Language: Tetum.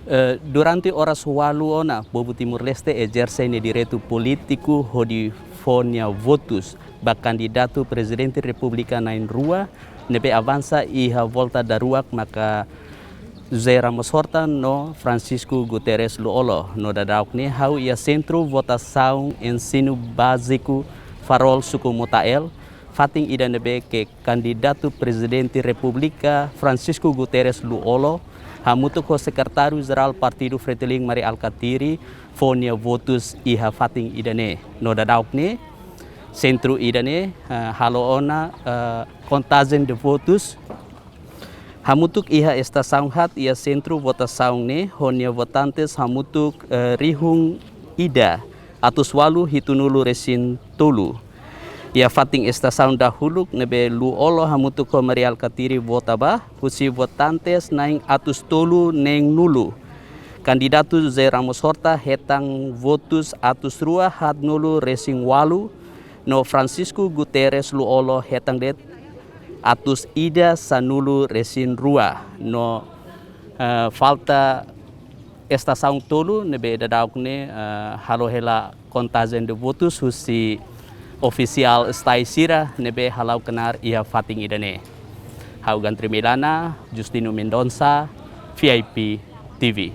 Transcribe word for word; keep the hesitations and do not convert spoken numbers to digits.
Eh, durante oras ualu ona, povu Timor-Leste ezerse nia direitu polítiku hodi fó nia votus ba kandidatu Prezidente Repúblika na'in-rua, ne'ebé avansa iha volta daruak maka José Ramos Horta no Francisco Guterres Lú-Olo. No daudauk ne'e ha'u iha Sentru Votasaun Ensinu Báziku Farol, suku Mota-El, fatin ida ne'ebé ke kandidatu Prezidente Repúblika Francisco Guterres Lú-Olo hamutuk ho Sekretáriu Jerál Partidu Fretilin Mari Alkatiri fó nia votus iha fatin ida-ne'e. No daudauk ne'e, sentru ida-ne'e, eh, halo ona, eh, kontajen de votus hamutuk iha estasaun haat iha sentru votasaun ne'e, ho nia votantes hamutuk, eh, rihun ida atus ualu hitunulu resin tolu. Iha fatin estasaun dahuluk ne'ebé Lú-Olo hamutuk ho Mari Alkatiri vota ba, husi votantes na'in atus tolu neenulu, kandidatu José Ramos Horta hetan votus atus rua haatnulu resin ualu, no Francisco Guterres Lú-Olo hetan de'it atus ida sanulu resin rua. No, eh, falta estasaun tolu ne'ebé daudauk ne'e, eh, halo hela kontajen de votus husi ofisiál STAE sira ne'ebé hala'o knaar iha fatin ida-ne'e. Ha'u Gantri Milana, Justino Mendonça, V I P T V.